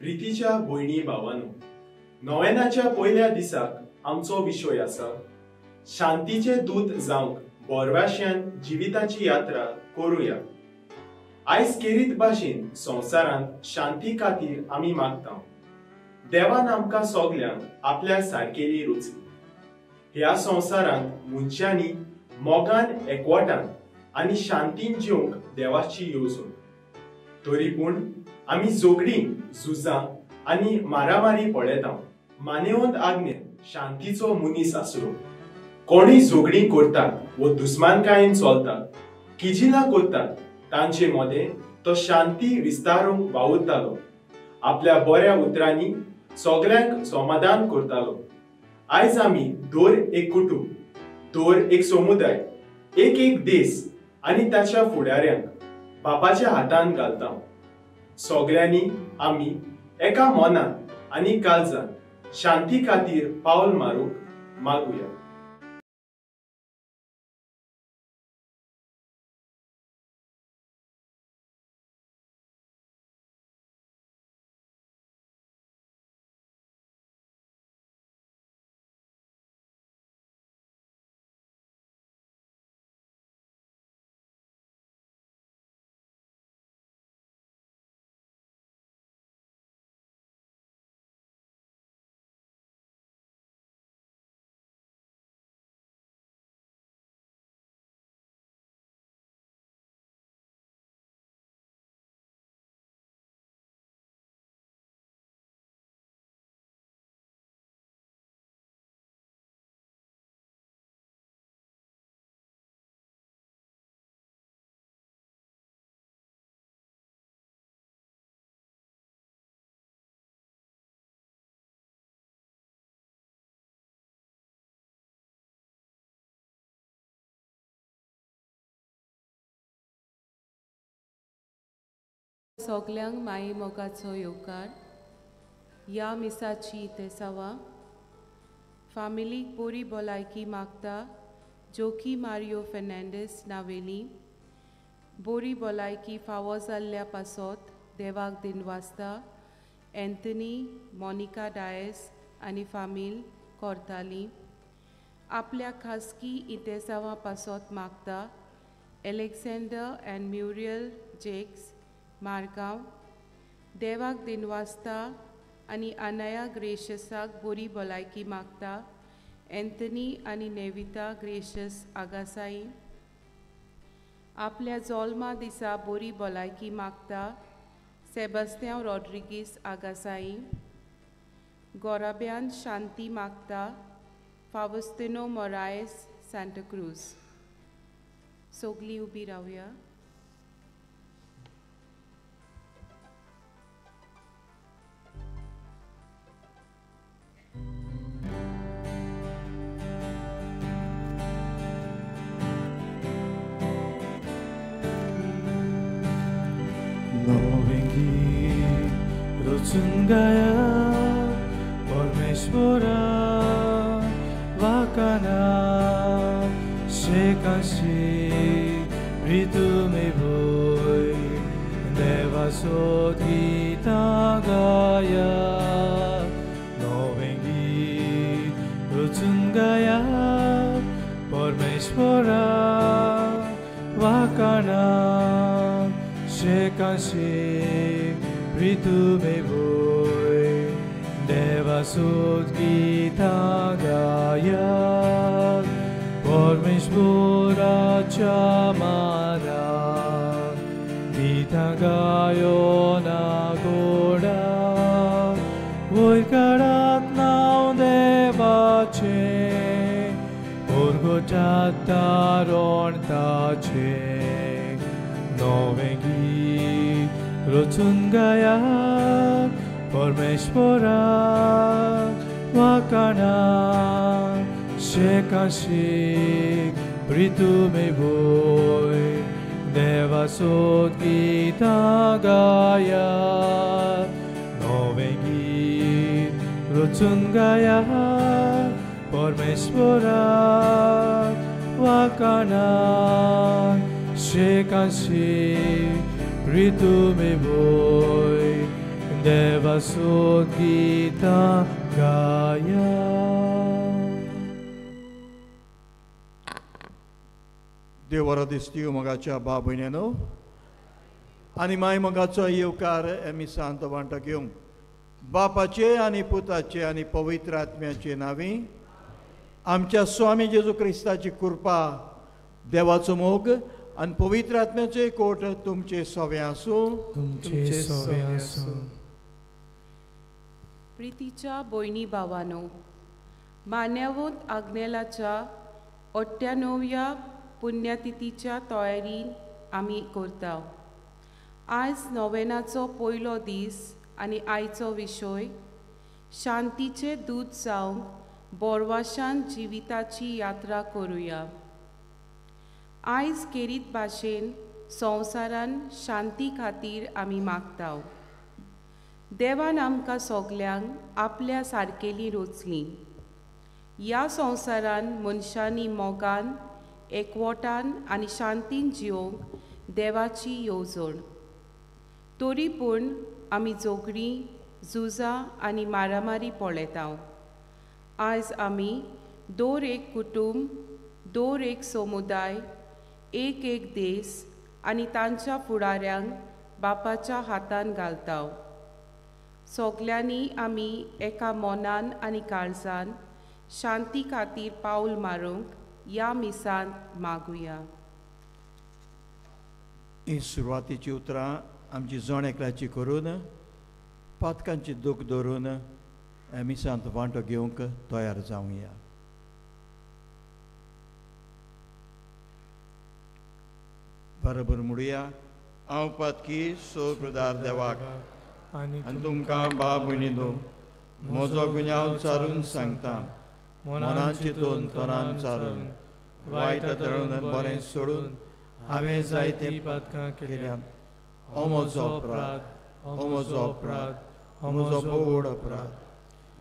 प्रितीच्या भयणी भावांनो, नोवेनाच्या पयल्या दिसाक आमचो विशय आसा शांतीचे दूत जावंक बोरवाश्यान जिविताची यात्रा करुया। आयज केरीत भाशेन संवसारांत शांती खातीर आमी मागता। देवान आमकां सगल्यांक आपल्या सारकेली रचली। ह्या संवसारांत मनशांनी मोगान, एकवटान आनी शांतीन जिवंक देवाची येवजण। तरी पूण आमी झगडीं, झुजां आनी मारामारी पळयता। मानेवंत आज्ञे शांतीचो मनीस आसलो। कोणूय झगडीं करतात वो दुस्मानकायेन चलतात, किजिलां करतात, तांचे मदें तो शांती विस्तारूंक वावुरतालो। आपल्या बऱ्या उतरांनी सगल्यांक समाधान करतालो। आयज आमी दर एक कुटुंब, दर एक समुदाय, एक एक देश आनी ताच्या फुडाऱ्यांक बापाच्या हातान घालता। सगल्यांनी आमी एका मनान आनी काळजान शांती खातीर पावल मारूंक मागुया। सगल्यांक माई मोगाचो येवकार। ह्या मिसाची इतेसावा फामिलीक बोरी भलायकी मागता जोकी मारियो फेर्नांडीस नावेली। बोरी भलायकी फावो जाल्ल्या पासत देवाक दिनवासता एंथनी, मोनिका डायस आनी फामील कोरताली। आपल्या खासगी इतेसावा पासत मागता एलेक्झांडर एन्ड म्युरियल जेक्स, मारगांव। देवाक दिनवासता आनी अनया ग्रेशसाक बोरी भलायकी मागता एंथनी आनी नेविता ग्रेशस आगासाई। आपल्या जोल्मा दिसा बोरी भलायकी मागता सेबास्त्यांव रॉड्रिगीस आगासाई। गोराब्यान शांती मागता फावस्तिनो मोरायस, सांताक्रूज। सगलीं उबी रावया। Gaya Parmeshwara Vakana Shekashi Pritume Boy Devasot Gita Gaya Novengi Rutsungaya Parmeshwara Vakana Shekashi Pritume Boy Devasot Gita Gaya Parmeshwaracha Mana Gita Gayo Na Goda Voikarat Nao Devache Urgochataron Tache Novengi Rotsungaya Parmeshwara Vakana Shekashik Pritume Boy Devasot Gita Gaya Novengi Rotsungaya Parmeshwara Vakana Shekashik Pritume Boy देवासोत गीतां गाया. देव बरो दिसती मोगाच्या बाब भयण्यानो आनी माय मोगाचो येवकार मिसांत वांटो घेवंक बापाचे आनी पुताचे आनी पवित्र आत्म्याचे नांवी आमच्या स्वामी जेजू क्रिस्ताची कृपा, देवाचो मोग आनी पवित्र आत्म्याचे कोट तुमचे सवे आसूं. तुमचे सवे आसूं. प्रितीच्या भयणी भावानो, मान्यवंत आग्नेलाच्या 98व्या पुण्यतिथीच्या तयारीन आमी करता. आयज नोवेनाचो पयलो दीस आनी आयचो विशय शांतीचे दूत जावंक बोरवाशान जिविताची यात्रा करुया. आयज केरीत भाशेन संवसारान शांती खातीर आमी मागता. देवान आमकां सगल्यांक आपल्या सारकेली रचली. ह्या संवसारान मनशांनी मोगान, एकवटान आनी शांतीन जिवंक देवाची येवजण. तरी पूण आमी झगडीं, झुजां आनी मारामारी पळयता. आयज आमी दर एक कुटूंब, दर एक समुदाय, एक एक देश आनी तांच्या फुडाऱ्यांक बापाच्या हातान घालता. सगल्यांनी आमी एका मनान आनी काळजान शांती खातीर पावल मारूंक ह्या मिसांत मागुया. ही सुरवातीची उतरां आमची जण एकल्याची करून पातकांची दूख धरून मिसांत वांटो घेवंक तयार जावया. बरोबर म्हणुया, हांव पातकी सोप्रदार देवाक आनी तुमकां बाब भयणीनो म्हजो गुन्यांव चारून सांगता. मनान चिंतून तनान चारून वायट तळून बरें सोडून हांवें जायते पातकां केल्यात. हो म्हजो अपराध, हो म्हजो अपराध, हो म्हजो भोव अपराध.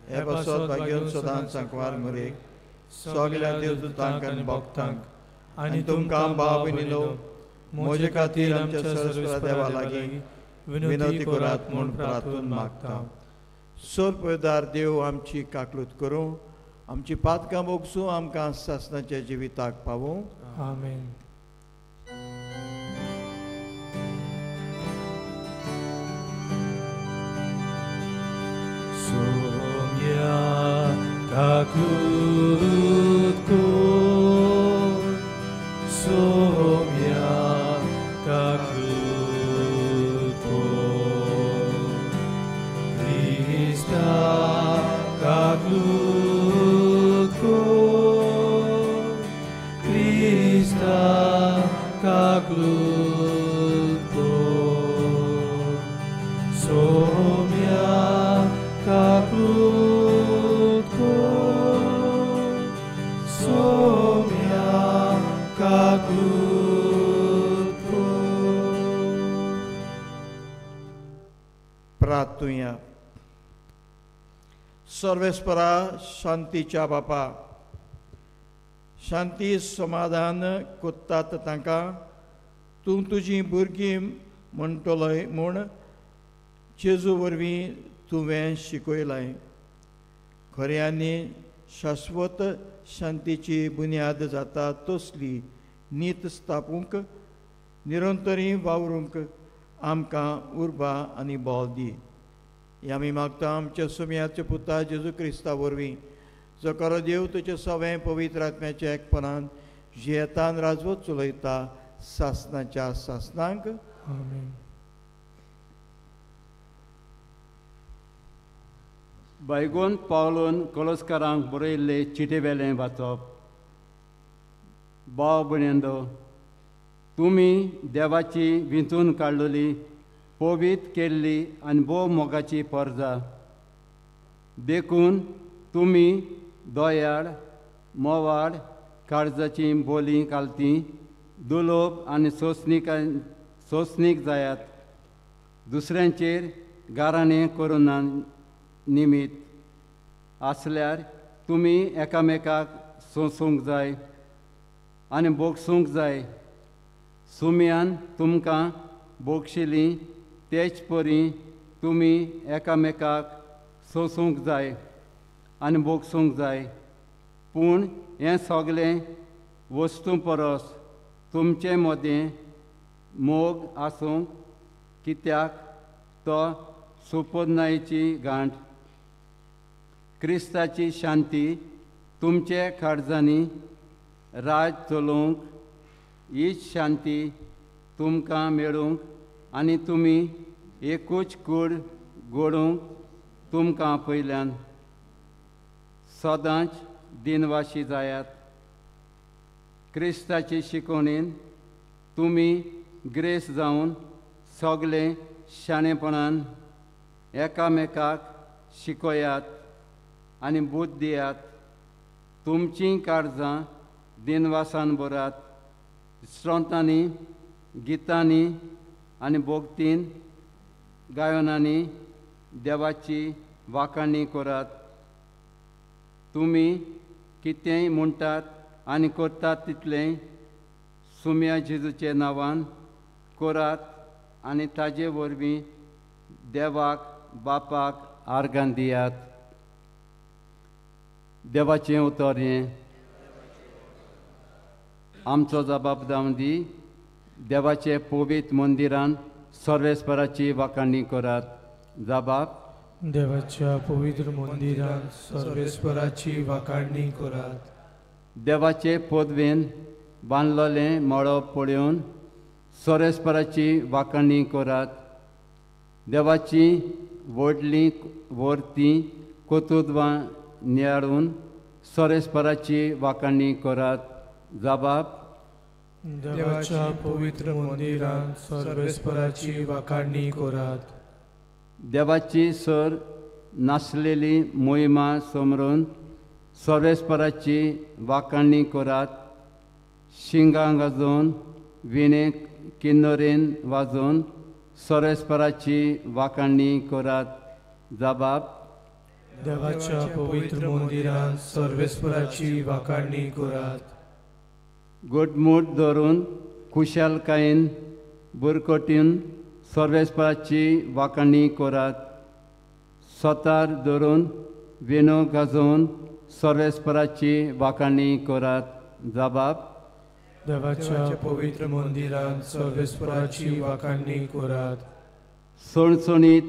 हे पासत भाग्योन सदांच सांकवार मरेक सगल्या देवदूतांक आनी भक्तांक आनी तुमकां बाब भयणीनो म्हजे खातीर आमच्या सरस्वती देवा लागीं विनवती करात म्हूण प्रार्थून मागता. सर्वदार देव आमची काकलूत करूं, आमची पातकां भोगसूं, आमकां सासणाच्या जिविताक पावूं. आमेन. सोम्या काकलूत कर, सोम्या काकलूत कर, क्रिस्ता काकलूत कर, क्रिस्ता काकलूत कर, सोम्या काकलूत कर, सोम्या काकलूत कर. प्रार्थुया. सर्वेस्परा शांतीच्या बापा, शांती समाधान कोत्तात तांकां तूं तुजी भुरगीं म्हणटलोय म्हूण जेजू वरवीं तुवें शिकयलाय. खऱ्यांनी शाश्वत शांतीची बुन्याद जाता तसली नीत स्थापूंक निरंतरी वावरूंक आमकां उर्बा आनी बळ दी. हे आमी मागता आमच्या सुम्याच्या पुता जेजू क्रिस्ता वरवीं, जो खरो देव तुजे सवें पवित्र आत्म्याच्या एकपणान जियेतान राजवत चलयता सासणाच्या सासणांक. आमेन. बैगोन पावलोन कळसकारांक बरयल्ले चिटेवेलें वाचप. भाव भयणींनो, तुमी देवाची विंचून काडलेली, पवित्र केल्ली आनी भोव मोगाची परजा. देखून तुमी दयाळ, मोवाळ, काळजाची बोली घालती, दुलोब आनी सोंसणीक जायात. दुसऱ्यांचेर गाराणें करुना निमीत आसल्यार तुमी एकामेकाक सोंसूंक जाय आनी भोगसूंक जाय. सुम्यान तुमकां भोगशिली तेच परी तुमी एकामेकाक सोसूंक जाय आनी भोगसूंक जाय. पूण हें सगळें वस्तू परस तुमचे मदें मोग आसूंक, कित्याक तो सुपोदनायची गांठ. क्रिस्ताची शांती तुमचे काळजांनी राज चलोवंक, हीच शांती तुमकां मेळूंक आनी तुमी एकूच कूड घडोवंक तुमकां पयल्यान सदांच दिनवाशी जायात. क्रिस्ताची शिकवणेन तुमी ग्रेस जावन सगळे शाणेपणान एकामेकाक शिकयात आनी बूद दियात. तुमचीं काळजां दिनवासान भरात, स्रोतांनी, गितांनी आनी भोगतीन गायनांनी देवाची वाखाणी करात. तुमी कितेंय म्हणटात आनी करतात तितलें सुम्या जेजूचे नांवान करात आनी ताजे वरवीं देवाक बापाक आर्गां दियात. देवाचें उतर हें. आमचो जबाब जावन दी. देवाचे पवित्र मंदिरान सर्वेस्पराची वाखाणी करात. जबाब देवाच्या पवित्र मंदिरान सर्वेस्पराची वाखाणी करात. देवाचे पदवेन बांदलेलें मळब पळोवन सर्वेस्पराची वाखाणी करात. देवाची व्हडली व्हरती कर्तृत्वां नियाळून सर्वेस्पराची वाखाणी करात. जबाब देवाच्या पवित्र मंदिरान सर्वेस्पराची वाखाणी करात. देवाची सर नासलेली मोहिमा समरून सर्वेस्पराची वाखाणी करात. शिंगां गाजोवन, विणे किन्नरेन वाजोवन सर्वेस्पराची वाखाणी करात. जबाब देवाच्या पवित्र मंदिरान सर्वेस्पराची वाखाणी करात. घटमूट धरून खुशालकायेन बुरकटीन सर्वेस्पराची वाखाणी करात. सोतार धरून विणो गाजोवन सर्वेस्पराची वाखाणी करात. जबाब देवाच्या पवित्र मंदिरान सर्वेस्पराची वाखाणी करात. सणसणीत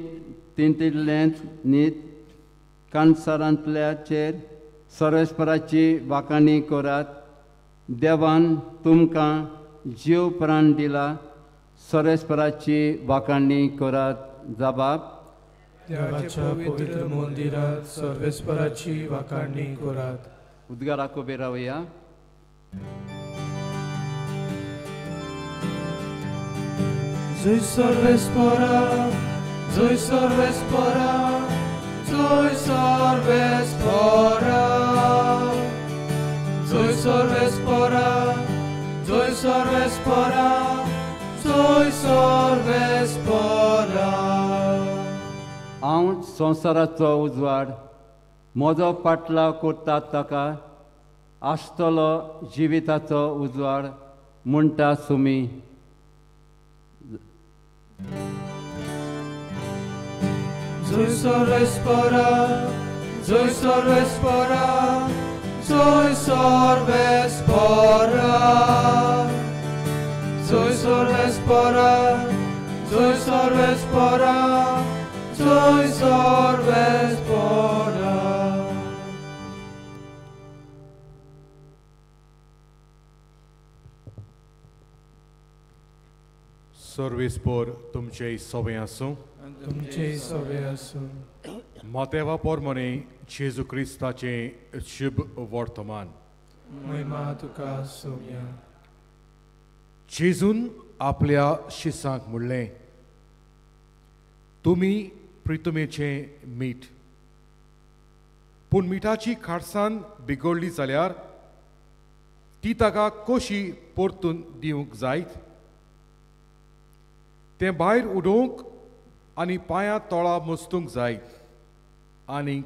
तिंतिल्लेंच न्हीद कांसारांतल्याचेर सर्वेस्पराची वाखाणी करात. देवान तुमकां जीव प्राण दिला, सर्वेस्पराची वाखाणी करात. जबाब देवाच्या पवित्र मंदिरात सर्वेस्पराची वाखाणी करात. उद्गाराक उबे रावया. जय सर्वेस्परा, जय सर्वेस्परा, जय सर्वेस्परा, जय सर्वेस्परा, जय सर्वेस्परा, जय सर्वेस्परा. हांव संवसाराचो उजवाड, म्हजो पाटलाव करतात ताका आसतलो जिविताचो उजवाड म्हणटा सुमी. जय सर्वेस्परा, जय सर्वेस्परा, जय सर्वेस्परा, जय सर्वेस्परा, जय सर्वेस्परा, जय सर्वेस्परा. सर्वेस्पर तुमचे सवे आसूं. तुमचे सवे आसूं. मातेवा पोरमने जेजू क्रिस्ताचें शुभ वर्तमान. महिमा तुका सोम्या. जेजून आपल्या शिसांक म्हणलें, तुमी प्रितुमेचें मीठ, पूण मिठाची खारसाण बिगडली जाल्यार ती ताका कशी परतून दिवंक जायत? तें भायर उडोवंक आनी पांयां तोळा मस्तूंक जायत, आनीक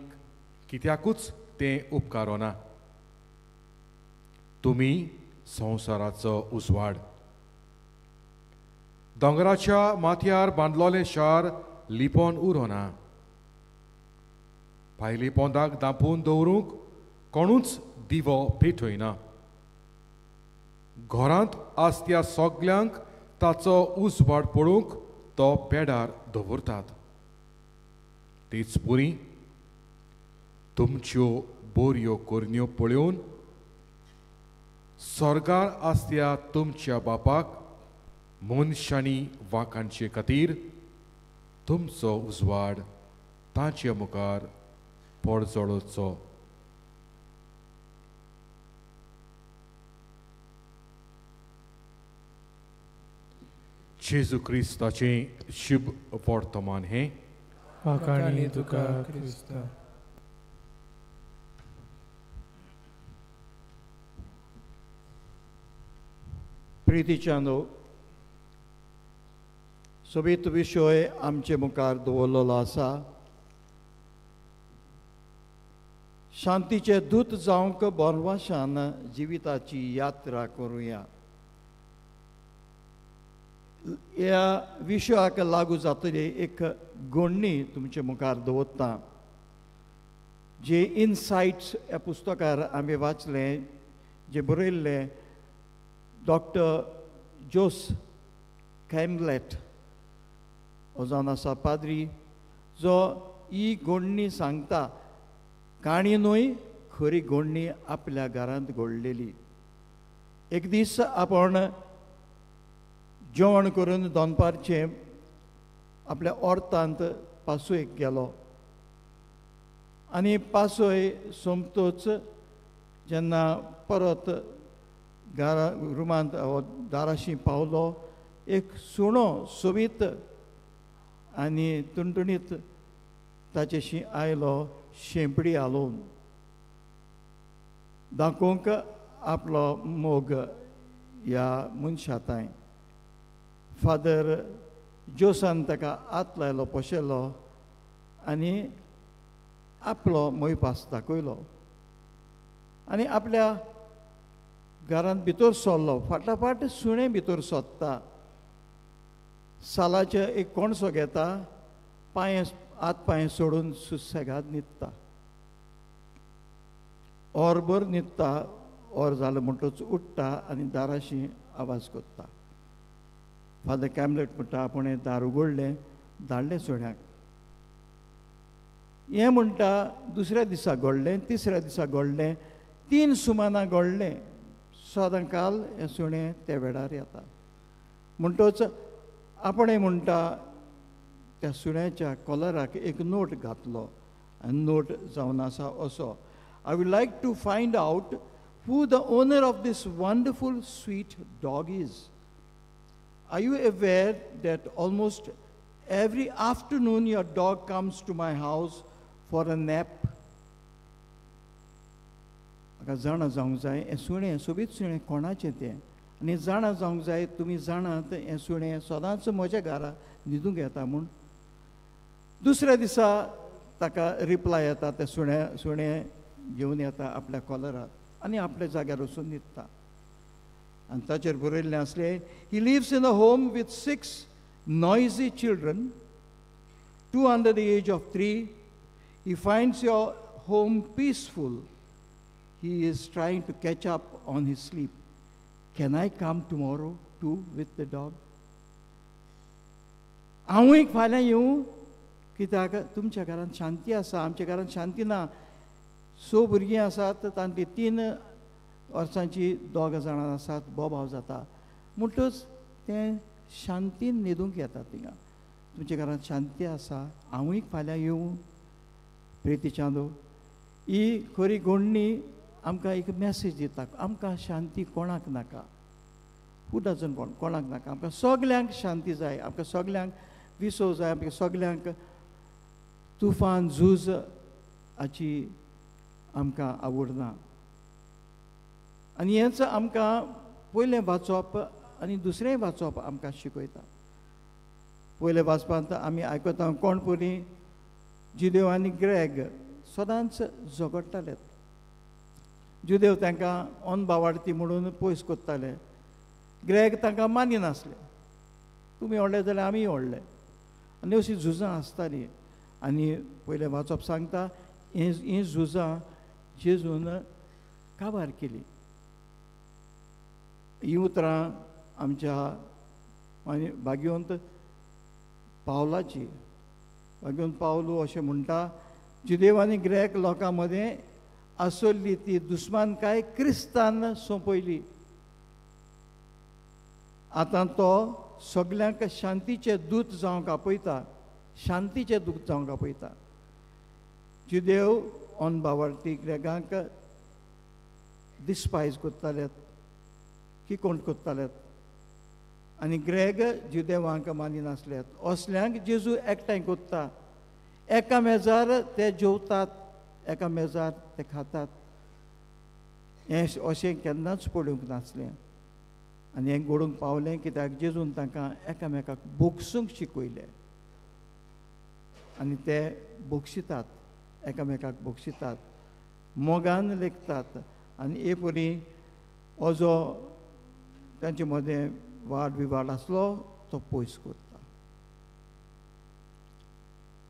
कित्याकूच तें उपकारना. तुमी संवसाराचो उजवाड. दोंगराच्या माथ्यार बांदलोलें शार लिपोन उरोना. भायले पोंदाक दांपून दवरूंक कोणूच दिवो पेटयना. घरांत आसत्या सगल्यांक ताचो उजवाड पळोवंक तो पेडार दवरतात. तेच पुरी तुमच्यो बोरयो करण्यो पळोवन स्वर्गार आसत्या तुमच्या बापाक मनशांनी वाकांचे खातीर तुमचो उजवाड तांचे मुखार पडजळोचो. जेजू क्रिस्ताचें शुभ वर्तमान हें. वाखाणी तुका क्रिस्ता. प्रितीच्यानो, सोबीत विशय आमचे मुखार दवरलेलो आसा. शांतीचे दूत जावंक बोरवाशान जिविताची यात्रा करुया. ह्या विशयाक लागू जातली एक गोडणी तुमचे मुखार दवरता, जे इनसायट्स ह्या पुस्तकार आमी वाचलें, जे बरयल्लें डॉक्टर जोस कॅमलेट हो जावन आसा पाद्री, जो ही गोडणी सांगता. काणी न्हय, खरी गोडणी आपल्या घरांत घडलेली. एक दीस आपण जेवण करून दनपारचें आपल्या ऑर्तांत पासयेक गेलो आनी पासय सोंपतोच जेन्ना परत घरा रुमांत दाराशी पावलो, एक सुणो सोबीत आनी तुणतुणीत ताचेशी आयलो, शेंपडी हालोवन दाखोवंक आपलो मोग ह्या मनशा तांय. फादर जोसान ताका हात लायलो, पोशेलो आनी आपलो मोयपास दाखयलो आनी आपल्या घरांत भितर सरलो. फाटाफाट सुणें भितर सोदता, सालाचें एक कोणसो घेता, पांय हात पांय सोडून सुसेगाद न्हिदता. ओरभर न्हिदता, ओर जालें म्हणटच उठ्ठा आनी दाराशी आवाज करता. फादर कॅमलेट म्हणटा, आपूण दार उगडलें, धाडलें सुण्याक. हें म्हणटा दुसऱ्या दिसा घडलें, तिसऱ्या दिसा घडलें, 3 सुमानां घडलें. सदां काल हें सुणें त्या वेळार येता. म्हणटच आपणें म्हणटा त्या सुण्याच्या कॉलराक एक नोट घातलो आनी नोट जावन आसा असो, I would like to find out who the owner of this wonderful sweet dog is. Are you aware that almost every afternoon your dog comes to my house for a nap? म्हाका जाणा जावंक जाय हें सुणें सोबीत सुणें कोणाचें तें, आनी जाणा जावंक जाय तुमी जाणात हें सुणें सदांच म्हज्या घरा न्हिदूंक येता म्हूण. दुसऱ्या दिसा ताका रिप्लाय येता, तें सुणें सुणें घेवन येता आपल्या कॉलराक आनी आपल्या जाग्यार वचून न्हिदता. आनी ताचेर बरयल्लें आसलें, he lives in a home with 6 noisy children, 2 under the age of 3. He finds your home peaceful. He is trying to catch up on his sleep. Can I come tomorrow too with the dog? हांवूय फाल्यां येवं? कित्याक तुमच्या घरांत शांती आसा, आमच्या घरांत शांती ना. 6 भुरगीं आसात, तांतलीं 3 वर्सांची 2 जाणां आसात, बोबाव जाता. म्हणटच तें शांतीन न्हिदूंक येता थिंगा. तुमच्या घरांत शांती आसा, हांवूय फाल्यां येवं? प्रिती चांदो, ही खरी गोडणी आमकां एक मॅसेज दिता. आमकां शांती कोणाक नाका? हू डजन वॉन्ट? कोणाक नाका? आमकां सगल्यांक शांती जाय, आमकां सगल्यांक विसव जाय, आमकां सगल्यांक तुफान झूज हाची आमकां आवडना. आनी हेंच आमकां पयलें वाचप आनी दुसरेंय वाचप आमकां शिकयता. पयलें वाचपांत आमी आयकता कोण पयलीं जुदेव आनी ग्रेग सदांच झगडटाले. जुदेव तांकां अनबावाडती म्हणून पयस करताले, ग्रेग तांकां मानिनासले. तुमी व्हडले जाल्यार आमीय व्हडले. आनी अशीं झुजां आसतालीं. आनी पयलें वाचप सांगता हीं झुजां जेजून काबार केली. हीं उतरां आमच्या आनी भाग्यवंत पावलाची. भाग्यवंत पावलू अशें म्हणटा, जुदेव आनी ग्रेक लोकां मदें आसली ती दुस्मानकाय क्रिस्तान सोंपयली. आतां तो सगल्यांक शांतीचे दूत जावंक आपयता, शांतीचे दूत जावंक आपयता. जुदेव अनभावार्थी ग्रेगांक डिस्पायज करताले, किकोंट करताले आनी ग्रेग जुदेवांक मानिनासले. असल्यांक जेजू एकठांय करता. एका मेजार ते जेवतात, एका मेजार ते खातात. हें अशें केन्नाच पळोवंक नासलें आनी हें घडूंक पावलें कित्याक जेजून तांकां एकामेकाक बोगसूंक शिकयलें आनी ते बोगशितात, एकामेकाक बोगशितात, मोगान लेखतात. आनी हे परी हो जो तांचे मदें वाद विवाद आसलो तो पयस करता.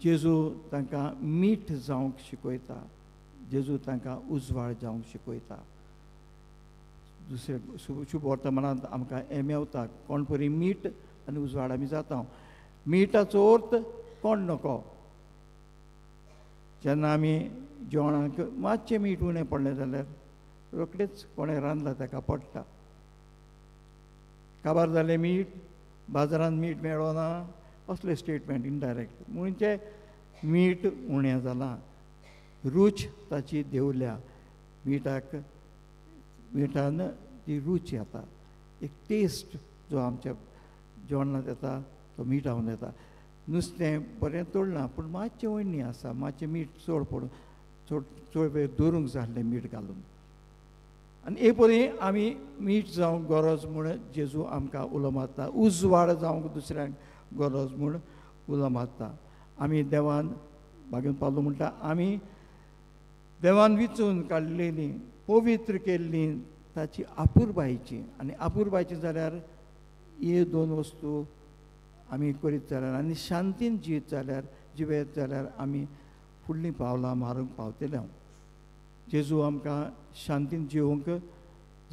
जेजू तांकां मीठ जावंक शिकयता, जेजू तांकां उजवाड जावंक शिकयता. दुसरे शुभ वर्तमानांत आमकां हें मेवता, कोण परी मीठ आनी उजवाड आमी जाता. मिठाचो अर्थ कोण नको. जेन्ना आमी जेवणाक मातशें मीठ उणें पडलें जाल्यार रोखडेंच कोणें रांदलां ताका पडटा. काबार जालें मीठ, बाजारांत मीठ मेळना, असलें स्टेटमेंट इनडायरेक्ट. म्हणजे मीठ उणें जालां, रूच ताची देंवल्या. मिठाक मिठान ती रूच येता, एक टेस्ट जो आमच्या जेवणांत येता तो मिठावन येता. नुस्तें बरें तोडलां पूण मातशें वयणी आसा, मातशें मीठ चड पडून चड चड वेळ दवरूंक जाय आसलें मीठ घालून. आनी हे परी आमी मीठ जावंक गरज म्हूण जेजू आमकां उलो मारता, उजवाड जावंक दुसऱ्यांक गरज म्हूण उलो मारता. आमी देवान भाग्यवंत पावलो म्हणटा, आमी देवान विचून काडलेली पवित्र केल्ली ताची आपुरबायची. आनी आपुरबायची जाल्यार हे दोन वस्तू आमी करीत जाल्यार आनी शांतीन जियेत जाल्यार जिवेत जाल्यार आमी फुडलीं पावलां मारूंक पावतले. जेजू आमकां शांतीन जिवंक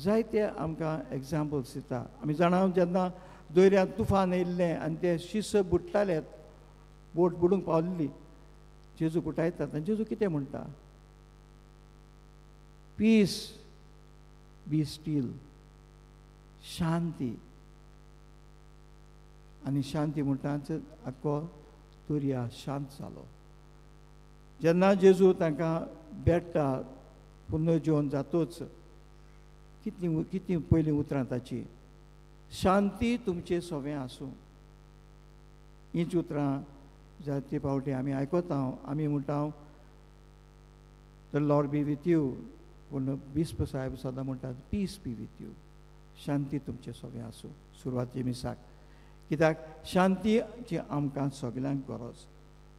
जायते आमकां एग्जाम्पल्स दिता. आमी जाणा जेन्ना दर्यांत तुफान येयल्लें आनी ते शिस बुडटाले, बोट बुडूंक पावल्ली, जेजू कुटायतात आनी जेजू कितें म्हणटा, पीस बी स्टील, शांती. आनी शांती म्हणटाच आख्खो दर्या शांत जालो. जेन्ना जेजू तांकां भेट्टा पुनर्जिवन जातूच कितलीं कितलीं पयलीं उतरां ताची, शांती तुमचे सवें आसूं. हीच उतरां जायते फावटी आमी आयकता. आमी म्हणटा the Lord be with you, पूण बिस्प साहेब सदां म्हणटात पीस बी विथ you, शांती तुमचे सगळें आसूं. सुरवाती मिसाक कित्याक शांतीची आमकां सगल्यांक गरज.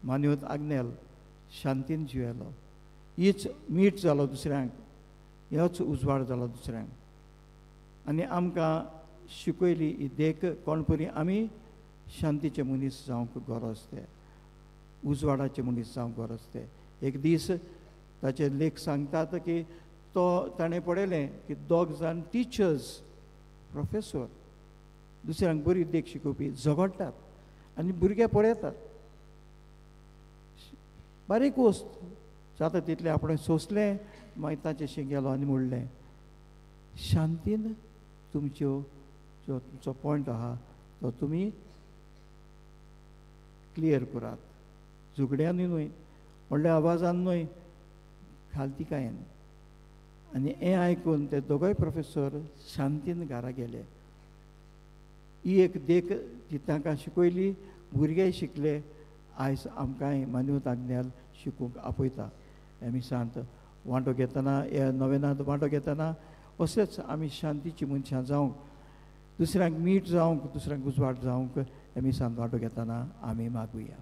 मान्योत आग्नेल शांतीन जियेलो, हीच मीठ जालो दुसऱ्यांक, ह्योच उजवाड जालो दुसऱ्यांक. आनी आमकां शिकयली ही देख कोण परी आमी शांतीचे मनीस जावंक गरज, ते उजवाडाचे मनीस जावंक गरज. ते एक दीस ताचे लेख सांगतात की तो ताणें पळयलें की दोग जाण टिचर्स प्रोफेसर दुसऱ्यांक बरी देख शिकोवपी झगडटात आनी भुरगे पळयतात. बारीक वस्त जाता तितलें आपणें सोंसलें, मागीर ताचें गेलो आनी म्हणलें शांतीन तुमच्यो जो तुमचो पॉयंट आहा तो तुमी क्लियर करात, झगड्यांनी न्हय, व्हडल्या आवाजान न्हय, खालतिकायेन. आनी हें आयकून ते दोगूय प्रोफेसर शांतीन घरा गेले. ही एक देख ती तांकां शिकयली, भुरगेय शिकले. आयज आमकांय मान्योत आग्नेल शिकूंक आपयता. ह्या मिसांत वांटो घेतना, ह्या नवेनांत वांटो घेतना अशेंच आमी शांतीची मनशां जावंक, दुसऱ्यांक मीठ जावंक, दुसऱ्यांक उजवाड जावंक ह्या मिसांत वांटो घेतना आमी मागुया.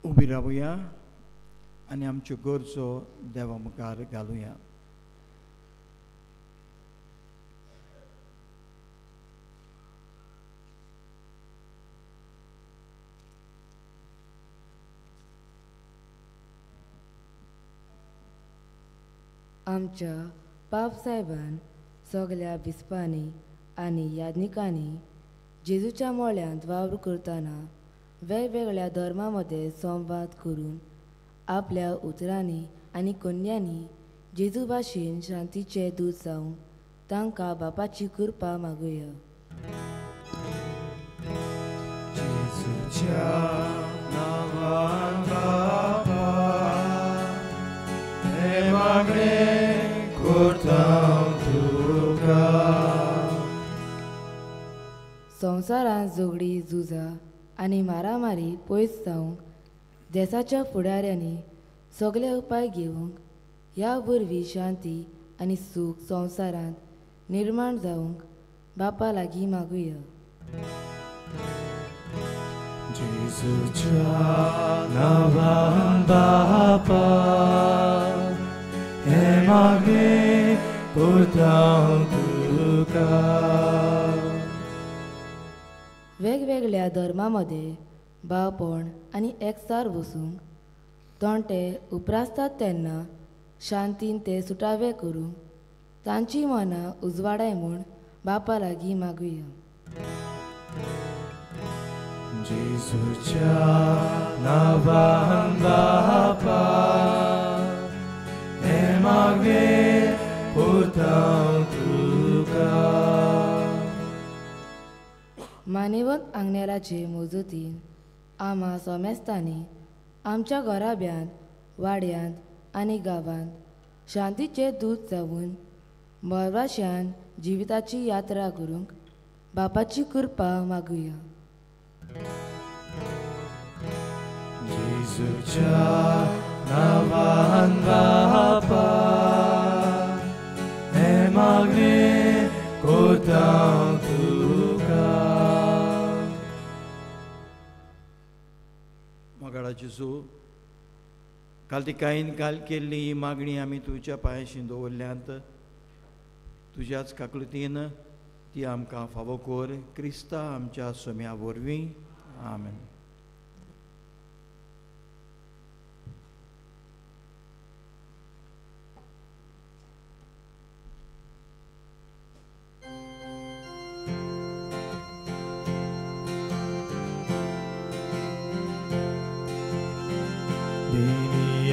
उबी रावया आनी आमच्यो गरजो देवा मुखार घालुया. आमच्या पाप साहेबान सगल्या बिस्पांनी आनी याज्ञिकांनी जेजूच्या मोळ्यांत वावर करतना वेगवेगळ्या धर्मां मदें संवाद करून आपल्या उतरांनी आनी कन्यांनी जेजू भाशेन शांतीचे दूत जावंक तांकां बापाची कृपा मागुया. जेजूच्या नांवान बापा हें मागणें करता तुका. संवसारांत झगडीं झुजां आनी मारामारी पयस जावंक देसाच्या फुडाऱ्यांनी सगळे उपाय घेवंक ह्या वरवीं शांती आनी सूख संवसारांत निर्माण जावंक बापा लागीं मागुया. जेजूच्या नांवान बापा हें मागणें करता तुका. वेगवेगळ्या धर्मां मदें भावपण आनी एकचार वसूंक तोंटे उप्रासतात तेन्ना शांतीन ते सुटावे करूंक तांची मनां उजवाडाय म्हूण बापा लागीं मागुया. जेजूच्या नांवान बापा हें मागणें करता तुका. मानेवंत आंगनेराचे मजतीन आमा सोमेस्तांनी आमच्या घराब्यांत, वाड्यांत आनी गांवांत शांतीचे दूत जावन बरवाश्यान जिविताची यात्रा करूंक बापाची कृपा मागुया. जेजूच्या नांवान बापा हें मागणें करता तुका. मोगाळा जेजू, कालतिकायेन काल केल्ली ही मागणी आमी तुज्या पांयाशी दवरल्यांत. तुज्याच काकलुतीन ती आमकां फावो कर, क्रिस्ता आमच्या सोम्या वरवीं. आमेन.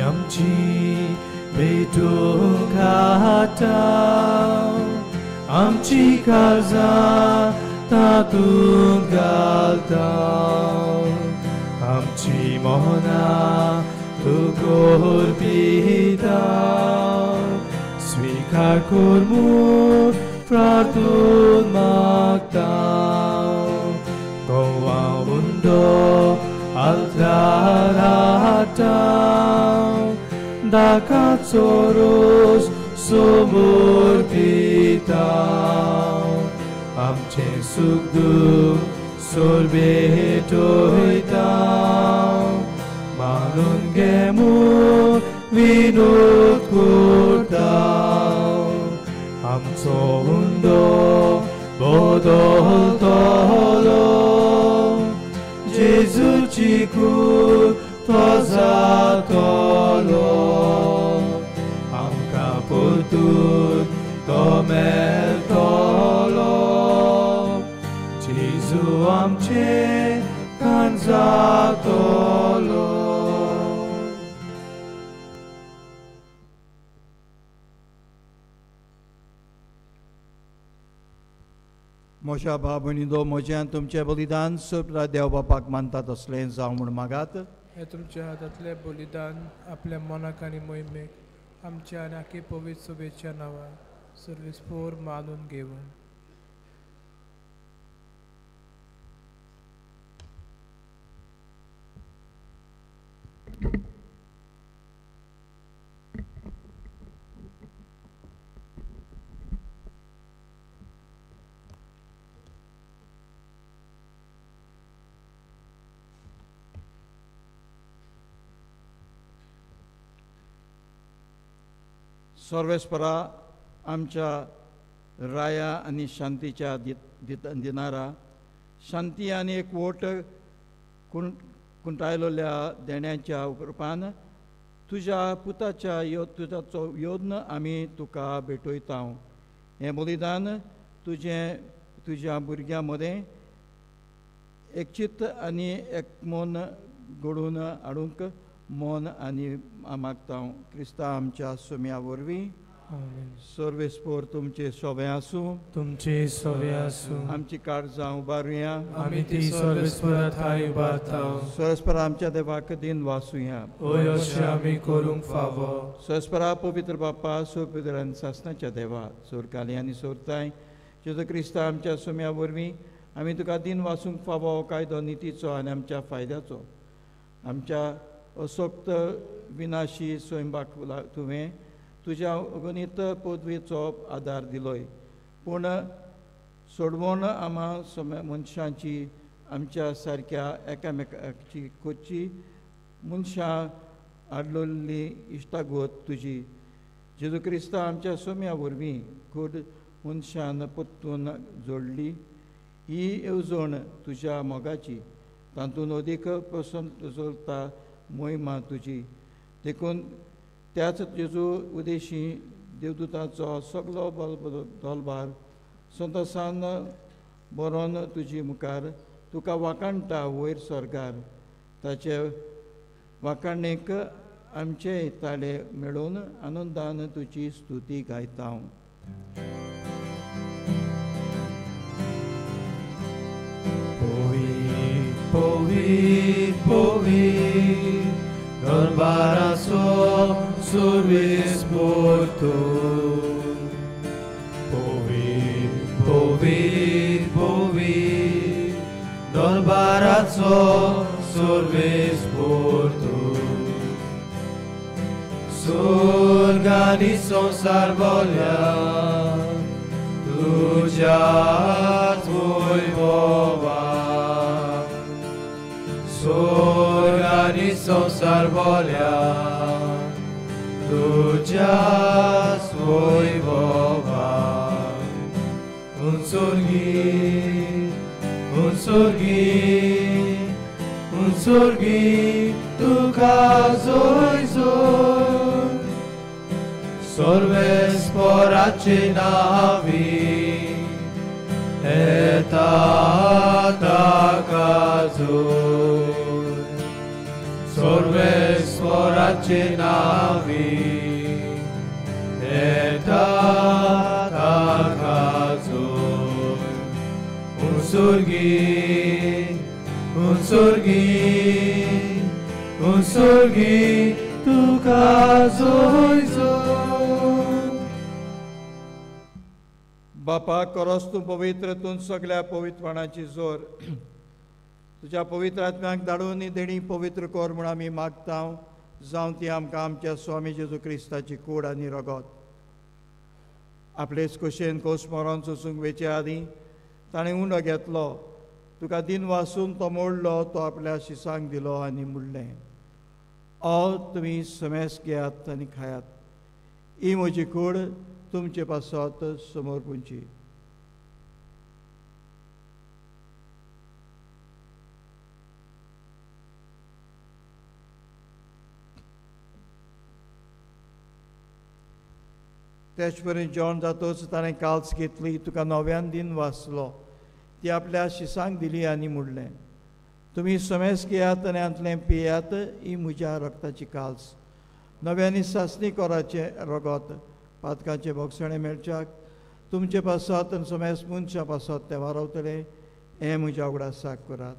आमची भेटूंक खाता आमची काळजां तातूंत घालता, आमची मनां तूं करपिता, स्विकार कर म्हूण प्रार्थून मागता. गोवा उंडो आल्तार हाडटा, दाकाचो रोस समोर पिता, आमचें सूख दूख सोर भेटयता, मानून घे म्हूण विनोद करता. आमचो हुंडो बदलतलो, जेजूची कूर तो जातलो, आमकां परतून तो मेळटलो. जेजू आमचें कान जातलो. म्हज्या भाव भयणींनो, म्हज्यान तुमचें बलिदान सगळ्या देव बापाक मानता तसलें जावं म्हूण मागात. हें तुमच्या हातांतलें बलिदान आपल्या मनाक आनी मोहिमेक आमच्या आनी आखी पवित्र सभेच्या नांवान सर्वेस्पोर मानून घेवन. सर्वेस्परा आमच्या राया आनी शांतीच्या दिनारा शांती आनी एकवट कुंटायलोल्या देण्याच्या रुपान तुज्या पुताच्या तुजाचो योद्न आमी तुका भेटयता. हें बलिदान तुजें तुज्या भुरग्यां मदें एकचित आनी एकमोन घडोवन हाडूंक मन आनी मागता. क्रिस्ता आमच्या सोम्या वरवीं. सर्वेस्पोर तुमचे सोबे आसूं. तुमचे सोबे आसूं. आमची काळजां उबारुया. आमी ती सर्वेस्परा थांय उबारता. सर्वेस्परा आमच्या देवाक दिन वासुया. हय अशें आमी करूंक फावो. सर्वेस्परा पवित्र बापा सोपवित्र आनी सासणाच्या देवा सोरकाली आनी सोरताय जेजू क्रिस्ता आमच्या सोम्या वरवीं आमी तुका दिन वासूंक फावो कायदो नितीचो आनी आमच्या फायद्याचो आमच्या असोक्त विनाशी स्वयंबाक तुवें तुज्या अगणीत पदवेचो आदार दिलोय. पूण सोडवण आमा मनशांची आमच्या सारक्या एकामेकाची खोची मनशां हाडलोली इश्टागत तुजी जेजू क्रिस्ता आमच्या सोम्या वरवीं खूब मनशान परतून जोडली. ही येवजण तुज्या मोगाची तातूंत अदीक पसंत चलता मोहिमा तुजी. देखून त्याच जेजू उदेशी देवदूताचो सगलो दलबार संतोसान बरोवन तुजी मुखार तुका वाखाणटा वयर स्वर्गार. ताचे वाखाणेक आमचे ताळे मेळोवन आनंदान तुजी स्तुती गायता. पवित्र पवित्र दरबाराचो सर्वेस्पोर तूं. पवित्र पवित्र पवित्र दरबाराचो सर्वेस्पोर तूं. स्वर्ग आनी संवसार बोल्या तुज्याच वैभवान. स्वर्ग आनी संवसार बोल्या तुज्याच वैभवान. उंचोर्गी उंचोर्गी उंचोर्गी तुका जोय जोय. सर्वेस्पराचे नावी येता ताका जोय. सर्वेस्पराचे नावी येता ताका जोय. उंचोर्गी उंचोर्गी उंचोर्गी तुका जोय जोय. बापा करोस तूं पवित्र तूं सगळ्या पवित्रपणाची जोर तुज्या पवित्र आत्म्याक धाडून देणी पवित्र कर म्हूण आमी मागता. जावं ती आमकां आमच्या स्वामी जेजू क्रिस्ताची कूड आनी रगत. आपलेच खोशयेन खोस मरोन सोसूंक वेचे आदीं ताणें उंडो घेतलो, तुका दिन वासून तो मोडलो, तो आपल्या शिसांक दिलो आनी म्हणलें, ओ तुमी समेस घेयात आनी खायात. ही म्हजी कूड तुमचे पासत समोर पुंची. त्याच परी जेवण जातच ताणें काल्स घेतली, तुका नव्यान दिन वाचलो, ती आपल्या शिसांक दिली आनी म्हणलें, तुमी समेस घेयात आनी हांतलें पियात. ही म्हज्या रक्ताची काल्स नव्यानी सासणी कोराचें रगत पातकाचें भोगसणें मेळच्याक तुमचे पासत आनी समेस मनशां पासत तें वारवतलें. हें म्हज्या उगडासाक करात.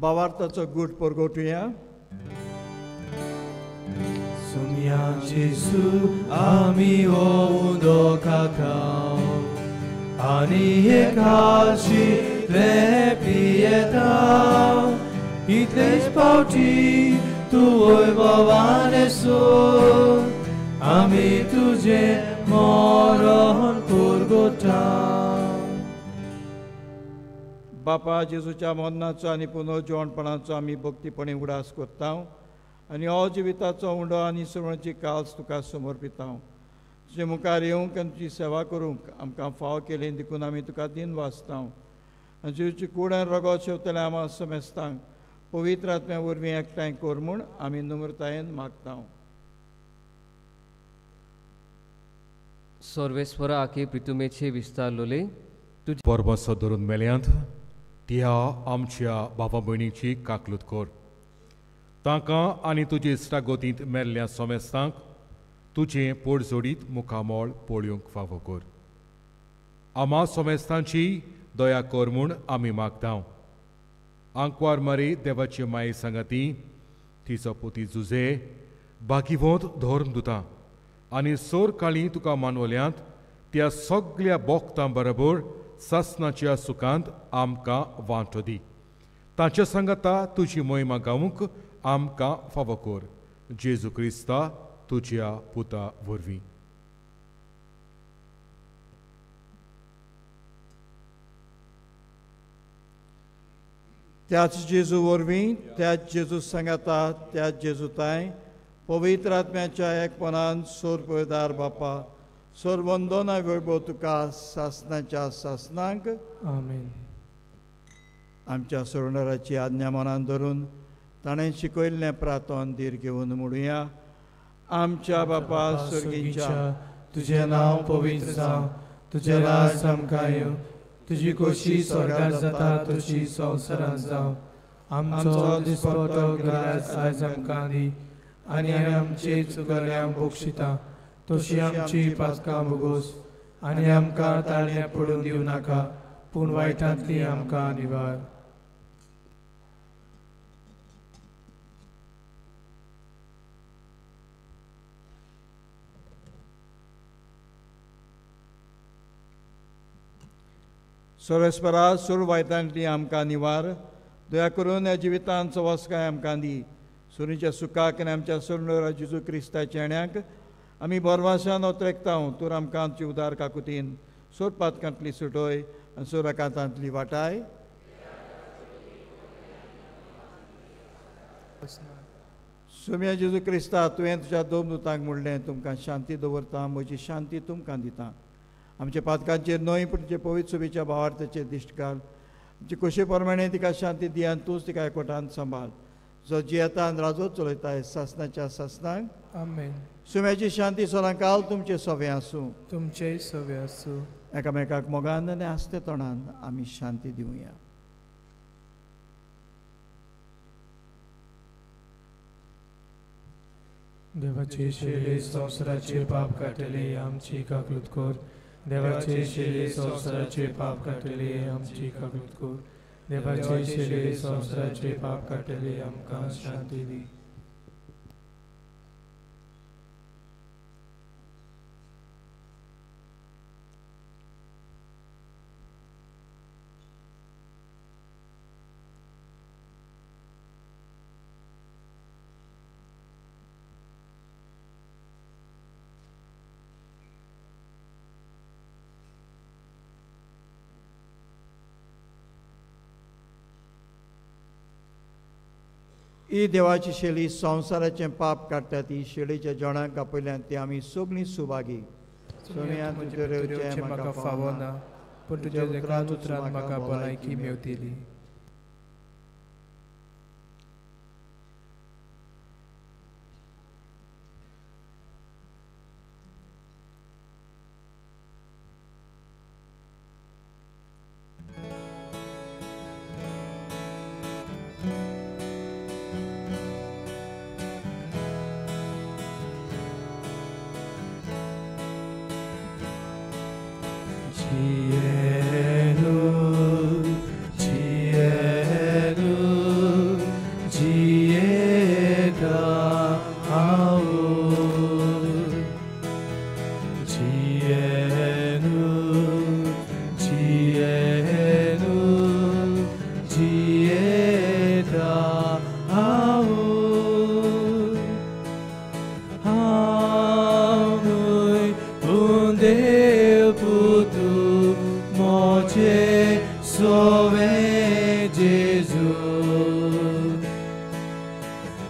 भावार्थाचो गूट परगटुया. सुम्या जेजू आमी हो उदका खाव आनी हे काळशी तुवें पियेता. इतलेच फावटी तूं वैभवान सोद आमी तुजें मरण पुरगोटा. बापा जेजूच्या मरणाचो आनी पुनर्जिवणपणाचो आमी भक्तीपणी उडास करता आनी हो जिविताचो उंडो आनी सुरवणची काल्स तुका समर्पिता. तुजे मुखार येवंक आनी तुजी सेवा करूंक आमकां फाव केली देखून आमी तुका दिन वाचता. आनी जेजूची कूड आनी रगत शेवतले आमा समेस्तांक पवित्र आत्म्या वरवीं एकठांय कर म्हूण आमी नम्रतायेन मागता. सर्वेस्वरा आखे प्रितुमेचे विस्तारलोले तुजे परबसो धरून मेल्यांत त्या आमच्या बाबा भयणीची काकलूत कर. तांकां आनी तुजे इश्टागतींत मेल्ल्या सोमेस्तांक तुजें पोट जोडीत मुखामळ पळोवंक फावो कर. आमा सोमेस्तांची दया कर म्हूण आमी मागता. आंकवार मारी देवाची माये सांगाती तिचो पोती जुजे बागीवंत धर्म दुता आनी सोर काळी तुका मानवल्यांत त्या सगल्या बोक्तां बरोबर सासनाच्या सुखांत आमकां वांटो दी. तांच्या सांगाता तुजी मोहिमा गावूंक आमकां फावो कर. जेजू क्रिस्ता तुज्या पुता वरवीं. त्याच जेजू वरवीं, त्याच जेजू सांगाता, त्याच जेजू ताय पवित्र आत्म्याच्या एकपणान सोर पयदार बापा सोर वंदना वैभव तुका सासनाच्या सासनांक. आमेन. आमच्या सोडणाराची आज्ञा मनान धरून ताणें शिकयल्लें प्रार्थन धीर घेवन म्हणुया. आमच्या बापा स्वर्गीच्या, तुजें नांव पवित्र जावं, तुजें राज आमकां येवं, तुजी खोशी स्वर्गार जाता तशी संवसारांत जावं. आमचो दिसपटो ग्रास आयज आमकां दी आनी आमचे चुकल्यांक बक्षिता तशी आमची पातकां भोगोस आनी आमकां ताळ्यां पडून दिवं नाका, पूण वायटांतली आमकां निवार. सर्वेस्परा सूर वायटांतली आमकां निवार. दया करून ह्या जिवितांत सवसकाय आमकां दी. सुरीच्या सुखाक आनी आमच्या सोडणरा जेजू क्रिस्ताच्या येण्याक आमी भरवासान ओतरेकता. तूं आमकां आमची उदार काकुतीन सोर पातकांतली सुटोय आनी सोराकांतांतली वाटाय. सुम्या जेजू क्रिस्ता, तुवें तुज्या दोन दुतांक म्हणलें, तुमकां शांती दवरता, म्हजी शांती तुमकां दिता. आमच्या पातकांचेर न्हय पूण तुजे पवित्र सुबेच्या भावार्थाचेर दिश्ट घाल. आमचे खोशे प्रमाणे तिका शांती दी आनी तूंच तिका एकवटान सांबाळ, जो जियेता आनी राजो चलयता सासनाच्या सासनाक. आमेन. सुम्याची शांती सदांकाल तुमचे सवे आसूं. तुमचेय सवे आसूं. एकामेकाक मोगान आनी आस्ते तोंडान आमी शांती दिवया. देवाचे शेले संवसाराचे पाप काडटले आमची काकलूत कर. देवाचे शेले संवसाराचे पाप काडटले आमची काकलूत कर. देवाचे शेले संवसाराचे पाप काडटले आमकां शांती दी. ही देवाची शेली संवसाराचें पाप काडटा. ती शेळीच्या जेवणाक आपयल्यान ती आमी सगळीं सुभागी. म्हाका फावो ना, पूण तुज्या उतरान म्हाका भलायकी मेवतली. Amen.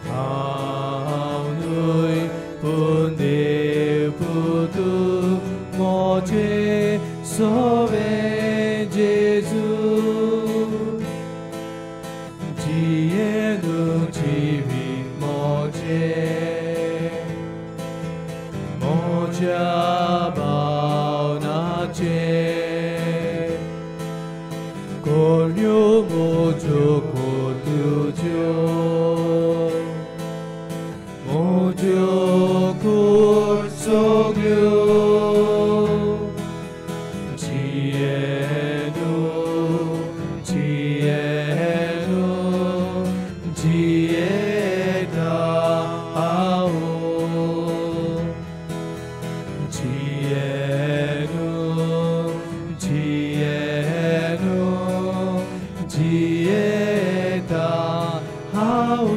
हांव न्हय पूण देव पुतू म्हजें सोवें जेजू जियेनु जिवीत म्हजें म्हज्या भावनाचें कोण्यो म्हज्यो कोत्यो म्हज्यो कूड सगळ्यो जियेनु जियेनु जियेता हांव जियेनु जियेनु जियेता हांव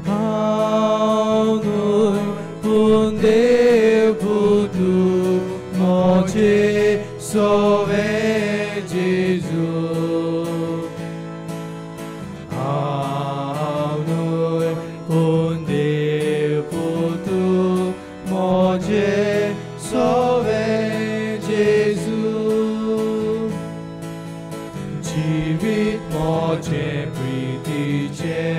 हांव न्हय पूण देव पुतू म्हजें सोवें जेजू हांव न्हय पूण देव पुतू म्हजें सोवें जेजू जिवीत म्हजें प्रितीचें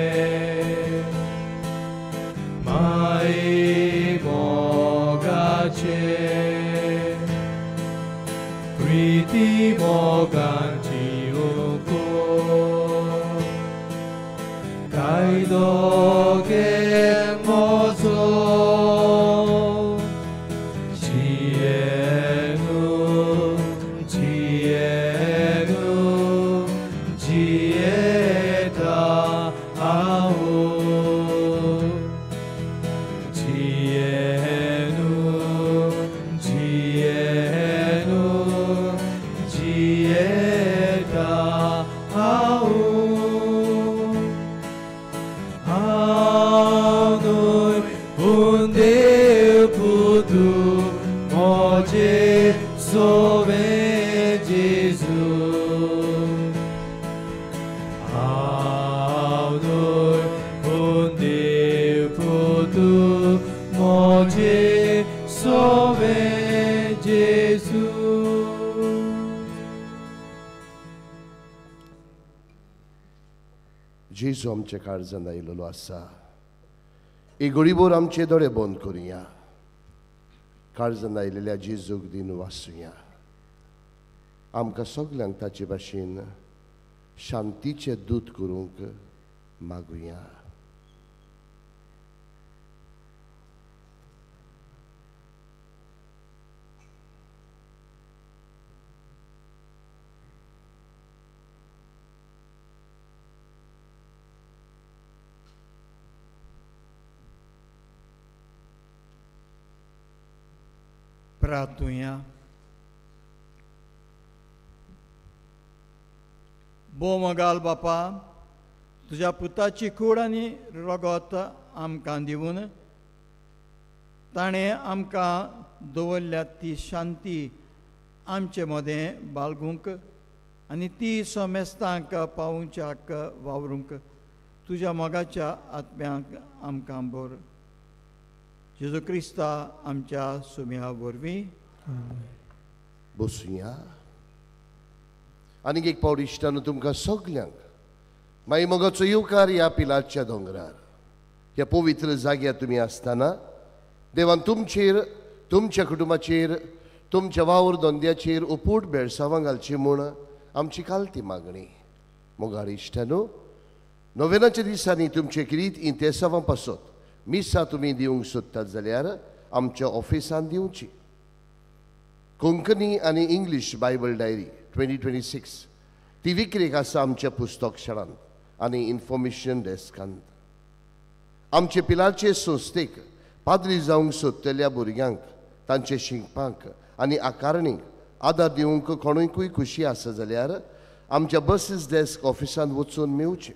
माये मोगाचें प्रिती मोगान जिवंक कायदो घे म्हजो जियेनु जियेनु जियेता हांव जियेनु जियेनु जियेता हांव हांव न्हय पूण देव पुतू म्हजें सोवें जेजू हांव न्हय पूण देव पुतू म्हजें सोवें जेजू. जेजू आमच्या काळजान आयिल्लो आसा. एक घडीभर आमचे दोळे बंद करुया. काळजान आयिल्ल्या जेजूक दिन वाचुया. आमकां सगल्यांक ताचे भाशेन शांतीचें दूत करूंक मागुया. प्रार्थुया. भोव मोगाल बापा, तुज्या पुताची कूड आनी रगत आमकां दिवन ताणें आमकां दवरल्या ती शांती आमचे मदें बाळगूंक आनी ती समेस्तांक पावोवच्याक वावरूंक तुज्या मोगाच्या आत्म्यांक आमकां भर. जेजू क्रिस्ता आमच्या सुम्या वरवीं. बसुया. आनीक एक पावट इश्टानो तुमकां सगल्यांक मागीर मोगाचो येवकार ह्या पिलाच्या दोंगरार ह्या पवित्र जाग्यार तुमी आसतना देवान तुमचेर, तुमच्या कुटुंबाचेर, तुमच्या वावर धंद्याचेर उपूट बेळसावां घालची म्हूण आमची कालती मागणी. मोगाळ इश्टानो, नोवेनाच्या दिसांनी तुमचे किरीत इंतेसावां पासत मिसां तुमी दिवंक सोदतात जाल्यार आमच्या ऑफिसान दिवची. कोंकणी आनी इंग्लीश बायबल डायरी 2026 ती विक्रेक आसा आमच्या पुस्तक शाळांत आनी इन्फॉर्मेशन डेस्कांत. आमचे पिलाचे संस्थेक पाद्री जावंक सोदतल्या भुरग्यांक तांचे शिकपाक आनी आकारणीक आदार दिवंक कोणूय खुशी आसा जाल्यार आमच्या बसीस डेस्क ऑफिसांत वचून मेवचें.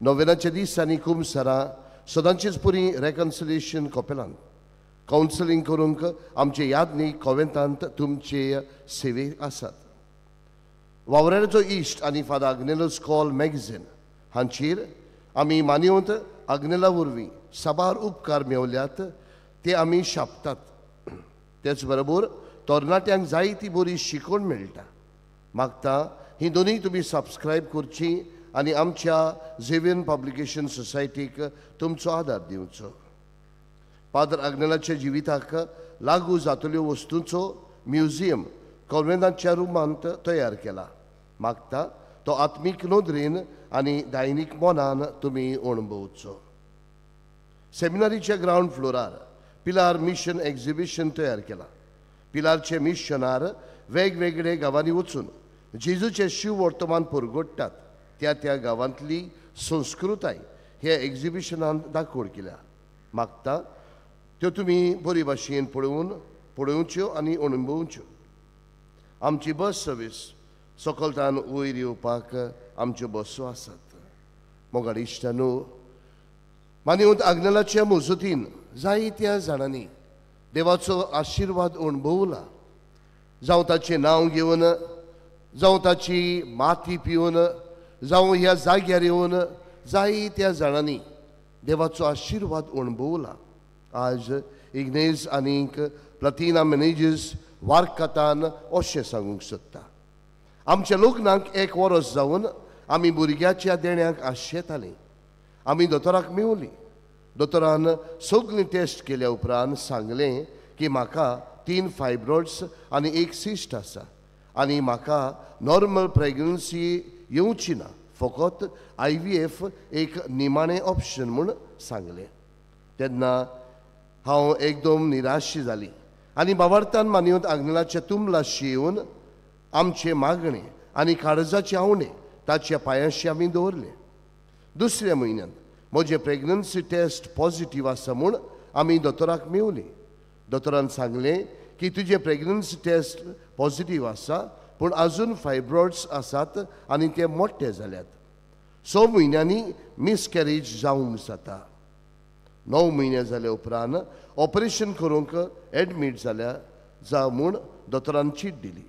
नोवेनाच्या दिसांनी कुमसरां सदांचेच पुरी रेकन्सिलेशन कपेलांत कावन्सिलींग करूंक आमचे यादनी कोवेंतांत तुमचे सेवे आसात. वावराड्याचो इश्ट आनी फादर आग्नेलोस कॉल मॅगझीन हांचेर आमी मानवत आग्नेला वरवीं साबार उपकार मेवल्यात ते आमी शापतात. तेच बरोबर तरणाट्यांक जायती बरी शिकवण मेळटा. मागता ही दोनूय तुमी सबस्क्रायब करची आनी आमच्या झेवियन पब्लिकेशन सोसायटीक तुमचो आदार दिवचो. पादर आग्नेलाच्या जिविताक लागू जातल्यो वस्तूंचो म्युझियम कॉन्वेंटाच्या रुमांत तयार केला. मागता तो आत्मीक नदरेन आनी दैनीक मनान तुमी अणभवचो. सेमिनारीच्या ग्रावंड फ्लोरार पिलार मिशन एक्झिबिशन तयार केला. पिलारचे मिशनार वेगवेगळे गांवांनी वचून जेजूचे शिव वर्तमान पुरगोडटात. त्या त्या गांवांतली संस्कृताय ह्या एक्झिबिशनान दाखोवण केल्या. मागता त्यो तुमी बरी भाशेन पळोवच्यो आनी अणभवच्यो. आमची बस सर्वीस सकलतान वयर येवपाक आमच्यो बसो आसात. मोगाळ इश्टांनो, मानवत आग्नेलाच्या मजतीन जायत्या जाणांनी देवाचो आशिर्वाद अणभवला. जावं ताचें नांव घेवन, जावं ताची माती पिवन, जावं ह्या जाग्यार येवन जायत्या जाणांनी देवाचो आशिर्वाद अणभवला. आज इग्नेज आनीक प्लतिना मॅनेजर्स वारकतान अशें सांगूंक सोदता. आमच्या लग्नाक एक वर्स जावन आमी भुरग्याच्या देण्याक आशेतालीं. आमी दोतोराक मेवली. दोतोरान सगळीं टेस्ट केल्या उपरांत सांगलें की म्हाका 3 फायब्रॉइड्स आनी 1 सिस्ट आसा आनी म्हाका नॉर्मल प्रेग्नन्सी येवची ना, फकत IVF एक निमाणें ऑप्शन म्हूण सांगलें. तेन्ना हांव एकदम निराशी जाली आनी बाबार्थान मानवत आग्नेलाच्या तुमलाशी येवन आमचें मागणें आनी काळजाचे आवणे ताच्या पांयांशी आमी दवरलें. दुसऱ्या म्हयन्यांत म्हजें प्रेग्नन्सी टेस्ट पॉझिटीव आसा म्हूण आमी दोतोराक मेवली. दोतोरान सांगलें की तुजें प्रेग्नन्सी टेस्ट पॉझिटीव आसा पूण आजून फायब्रॉइड्स आसात आनी ते मोठे जाल्यात. 6 म्हयन्यांनी मिसकॅरेज जावंक जाता. 9 म्हयने जाल्या उपरांत ऑपरेशन करूंक एडमीट जाल्या जा म्हूण दोतोरान चीट दिली.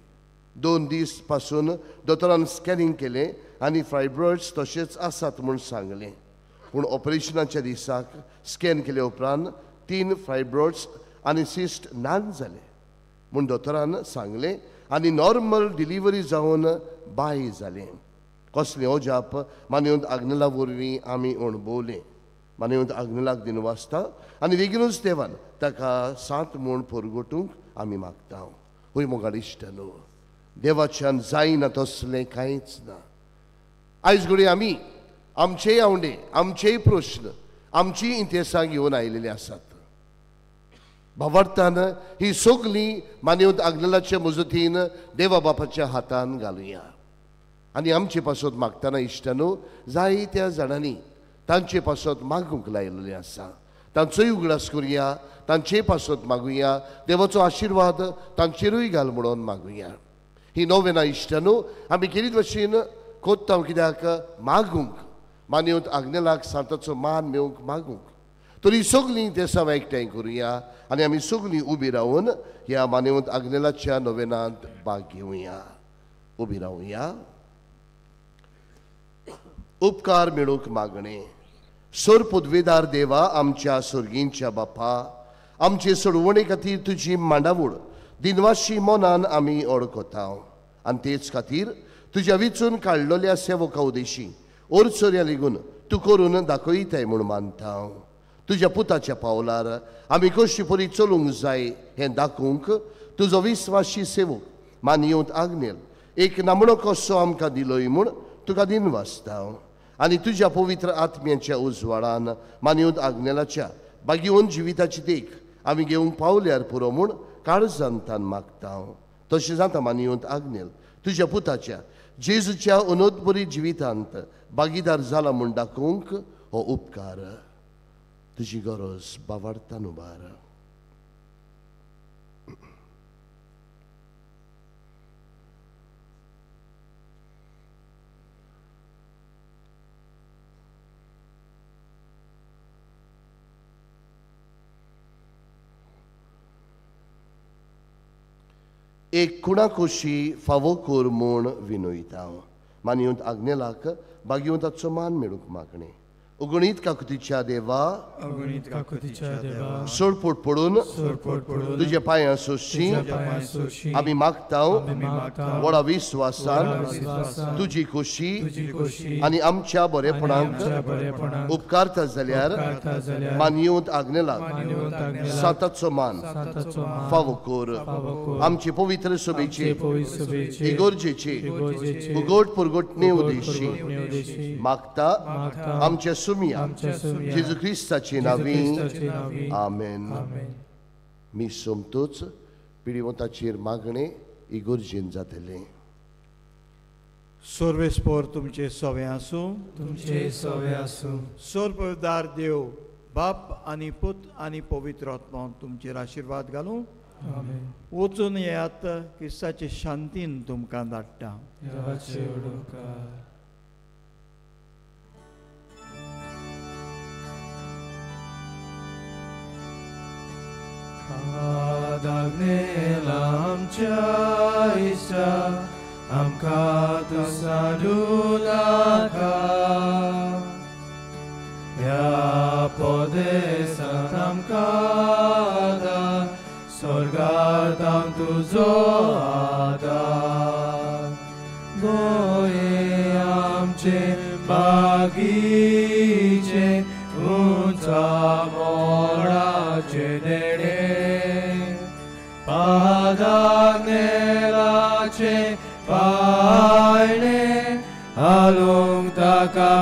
2 दीस पासून दोतोरान स्कॅनिंग केलें आनी फायब्रॉइड्स तशेंच आसात म्हूण सांगलें. पूण ऑपरेशनाच्या दिसाक स्कॅन केल्या उपरांत 3 फायब्रॉइड्स आनी सिस्ट नान जाले म्हूण दोतोरान सांगलें आनी नॉर्मल डिलिव्हरी जावन बाय जालें. कसलें अजाप मानवत आग्नेला वरवीं आमी अणभवलें. मानवत आग्नेलाक दिन वाचता आनी बेगीनूच देवान ताका सात म्हूण परगटूंक आमी मागता. हय मोगाळ इश्टांनो, देवाच्यान जायना तसलें कांयच ना. आयज घडये आमी आमचेय आवडे, आमचेय प्रश्न, आमचीय इंतेसां घेवन आयिल्ले आसात. भावार्थान ही सगळीं मानवत आग्नेलाच्या मजतीन देवा बापाच्या हातान घालुया. आनी आमचे पासत मागतना इश्टांनो जायत्या जाणांनी तांचे पासत मागूंक लायिल्लें आसा. तांचोय उगडास करुया, तांचे पासत मागुया, देवाचो आशिर्वाद तांचेरूय घाल म्हणून मागुया. ही नोवेना इश्टांनो आमी केरीत भशेन कोत्ता कित्याक मागूंक मानवत आग्नेलाक सांताचो मान मेळूंक मागूंक. तरी सगळीं देसां एकठांय करुया आनी आमी सगळीं उबी रावन ह्या मानवत आग्नेलाच्या नोवेनांत भाग घेवया. उबी रावया. उपकार मेळूंक मागणें. सोर पदवेदार देवा, आमच्या सर्गींच्या बापा, आमचे सोडवणे खातीर तुजी मांडावळ दिनवाशी मनान आमी ओळखता आनी तेच खातीर तुज्या विचून काडलेल्या सेवका उदेशी ओरचोऱ्या लेगून तूं करून दाखयताय म्हूण मानता. तुज्या पुताच्या पावलार आमी कशी परी चलूंक जाय हें दाखोवंक तुजो विस्वाशी सेवक मानयेंत आग्नेल एक नामणो कसो आमकां दिलोय म्हूण तुका दिनवासता. आनी तुज्या पवित्र आत्म्याच्या उजवाडान मानयेंत आग्नेलाच्या बागेवन जिविताची देख आमी घेवंक पावल्यार पुरो म्हूण काळजांतान मागता. तशें जाता मानयेंत आग्नेल तुज्या पुताच्या जेजूच्या अनोदबरी जिवितांत भागीदार जाला म्हूण दाखोवंक हो उपकार तुजी गरज बावार्थान उबार. एक कुणाकोशी फावो कर म्हूण विनयता. मानयंत आग्नेलाक भाग्यवंताचो मान मेळूंक मागणें. अगणीत काकुतीच्या देवा, अगणीत काकुतीच्या देवा, सोडपोट पडून तुज्या पांयां सोशी आमी मागता व्हडा विस्वासान तुजी खोशी आनी आमच्या बरेपणाक उपकारता जाल्यार मानयेवंत आग्नेलाक साताचो मान फावो कर. आमचे पवित्र सभेचे इगर्जेचे उगड पुरगटणे उद्देशी मागता आमच्या सुमिया जेजू क्रिस्ताचे नांवी, आमेन. मी सोमतोच पिडिवंताचेर मागणे इगर्जेन जातलें. सर्वेस्पोर तुमचे सवे आसूं, तुमचे सवे आसूं. सर्वदार देव बाप आनी पूत आनी पवित्र आत्मा तुमचेर आशिर्वाद घालूं. वचून येयात, क्रिस्ताचे शांतीन तुमकां धाडटा. देवाचे उपकार. आदाग्नेला आमच्या इश्टा आमकां तूं सांडूं नाका, ह्या पोदेसांत आमकां आदार, स्वर्गांत आम तुजो आदार. गोंय आमचें बागीचें उंचा मोडाचें देणें, पादाग्नेलाचें पायणें हालूंक ताका